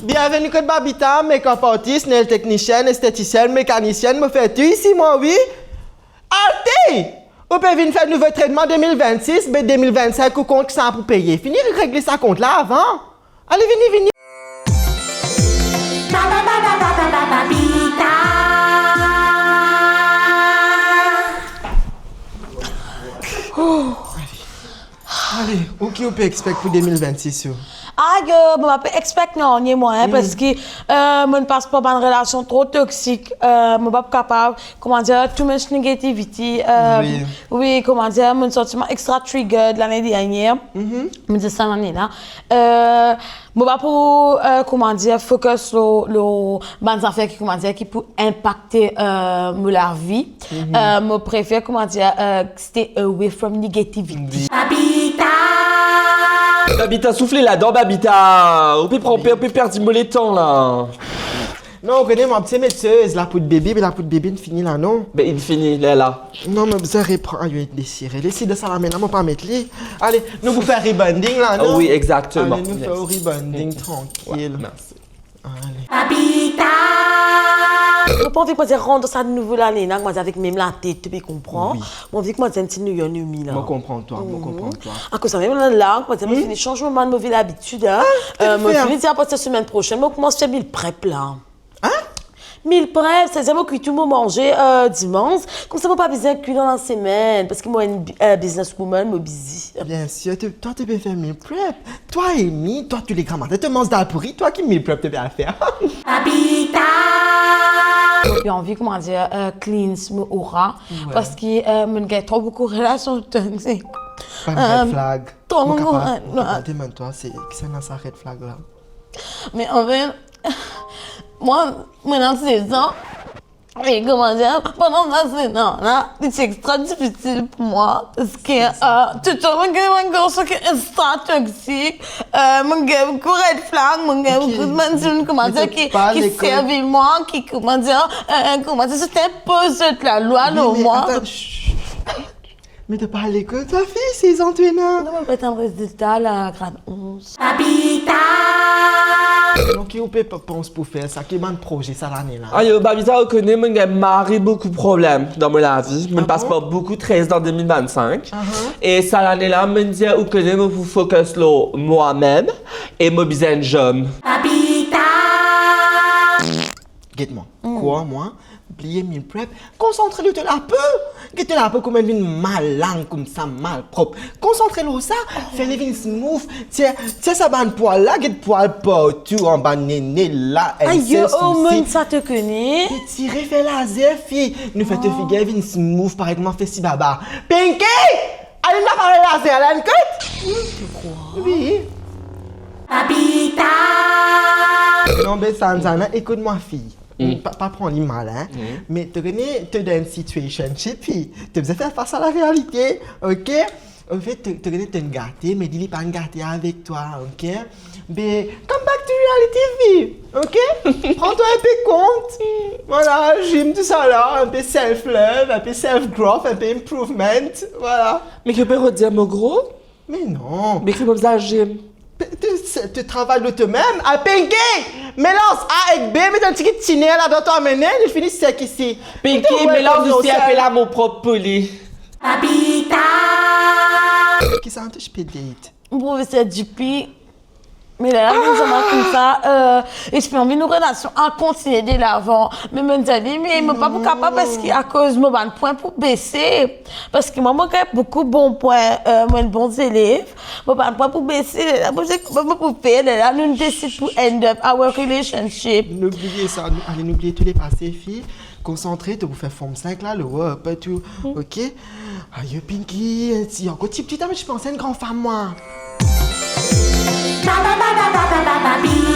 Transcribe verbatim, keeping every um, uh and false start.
Bienveni kot Babita, makeup artist, nail technician, estetisienn, mekanisienn, mo fer tou isi mwa, wi. Alte! Ou pe vinn fer nouvo tretman de mil vennsis, be de mil vennsenk ou kont ki sa pou peye. Fini regle sa kont la avan. Ale, vini, vini. Ba, ba, ba, Babita. Ale, ou ki ou pe expect pou de mil vennsis ou? Ayo, mo pa pe expect nanye mwa, hein, parski, euh, mo'nn pas par bann relasion tro toxic, euh, mo pa kapav, kouma dir, too much negativity, euh, wi, kouma dir, mo'nn santi mwa extra triggered lane dernier. Mo dir sa lane la. Euh, mo pa pou, euh, kouma dir, focus lor, lor bann zafer ki, kouma dir, ki pou inpakte, euh, mo lavi. Euh, mo prefer, kouma dir, euh, stay away from negativity. Babita! Babita, soufle ladan, Babita! Ou pe pran per, ou pe perdi mo letan la. Non, ou kone, mo ti met sez, lapoud bebe, me lapoud bebe inn fini la, non? Be, inn fini, ler la. Non, mo bizin repran, ayo, inn desire. Les li dan sa lame la, mo pa met li. Ale, nou pou fer rebonding la, non? Oh wi, exactement. Ale, nou fer rebonding trankil. Mersi. Ale. Babita! Mo pa anvi, kouma dir, rant dan sa nouvo lane la, kouma dir, avek mem latet, to pe konpran. Wi. Mo anvi, kouma dir, enn ti new year, new me la. Mo konpran twa, mo konpran twa. Akoz sa mem la, kouma dir, mo fini sanz mo bann move labitid, hein. Ah, euh, mo fini dir, apartir semenn prosenn, mo koumans fer meal prep la. Hein? Meal prep, setadir mo kwi tou mo manze, euh, dimans. Koumsa mo pa bizin kwi dan lasemenn, parski mo enn bi-, euh, business woman, mo busy. Bien sûr, to, twa to pe fer meal prep. Twa Amy, twa tou le gramatin to manz dal pouri, twa ki meal prep to pe al fer? Babita! Mo pe anvi, kouma dir, euh, cleanse mo aura, parski, euh, mo'nn gagn tro boukou relasion toxic. Bann red flag. Tro boukou red flag. Mo kapav demann twa, se kisannla sa red flag la? Me anfet, mwa, mo ena sez an, e kouma dir, pandan sa sez an la, li ti extra difisil pou mwa, parski, euh, toultan mo gagn bann garson ki extra toxic, euh, mo gagn boukou red flag, mo gagn boukou bann dimoun, kouma dir, ki, ki servi mwa, ki, kouma dir, euh, kouma dir, se inpoz zot lalwa lor mwa. Wi, me atann, shh. Me to pa lekol twa, fi, sez an to ena? Non, mo pe atann rezilta la, grad onz. Babita! Donk, ki ou pe p-, pans pou fer sa, ki bann proze sa lane la? Ayo, Babita, ou kone, mo'nn gagn mari boukou problem dan mo lavi. Mo'nn pas par boukou stress dan de mil vennsenk. E sa lane la, mo'nn dir, ou kone, mo pou focus lor mwa mem e mo bizin enn zom. Babita! Get mwa. Krwar mwa, bliye meal prep, konsantre lor to lapo. Get to lapo kouma vinn malang koumsa, malprop. Konsantre lor sa, fer li vinn smooth. Tir, tir sa bann pwal la, get pwal partou, anba nene la, enn sel sousi. Ayo, oh, mo'nn sa to kone. Pe tire, fer lazer, fi. Nou fer to figir vinn smooth, parey kouma fer si baba. Pinky! Alim laparey lazer la, enn kot? To krwar? Wi. Babita! Non, be Sanzana, ekout mwa, fi. Pa, pa pran li mal, hein. Me to kone, to dan enn situationship, fi. To bizin fer fas a larealite, ok? Anfet, to, to kone, to'nn gate, me li, li pa'nn gate avek twa, ok? Be, come back to reality, fi, ok? Pran twa enpe kont. Vwala, gym, tousala, enpe self-love, enpe self-growth, enpe improvement, vwala. Me ki ou pe redir mo gro? Me non. Me ki mo bizin gym? Pe-, to, se, to travay lor to mem, al Pinky! Melanz A ek B, met enn tigit tiner ladan, to amenn li, li fini sek isi. Pinky, melanz isi enpe lamor prop pou li. Babita! Kisannla to pe date? Profeser Dupuis. Me lerla, mo'nn zame koumsa, euh, e ti pe anvi nou relasion al kontigne delavan. Me mo'nn dir li, me mo pa pou kapav, parski akoz mo bann pwin pou bese. Parski mwa, mo gagn boukou bon pwin, euh, mo enn bon zelev. Mo bann pwin pou bese, lerla mo, mo pou fer, lerla nou'nn desid pou end up our relationship. Nou bliye sa, nou, ale, nou bliye tou lepase, fi. Konsantre, to pou fer form senk la, le work, pa tou, ok? Ayo, Pinky, ti ankor ti pti, ti panse enn gran fam, mwa. Ba, ba, ba, Babita.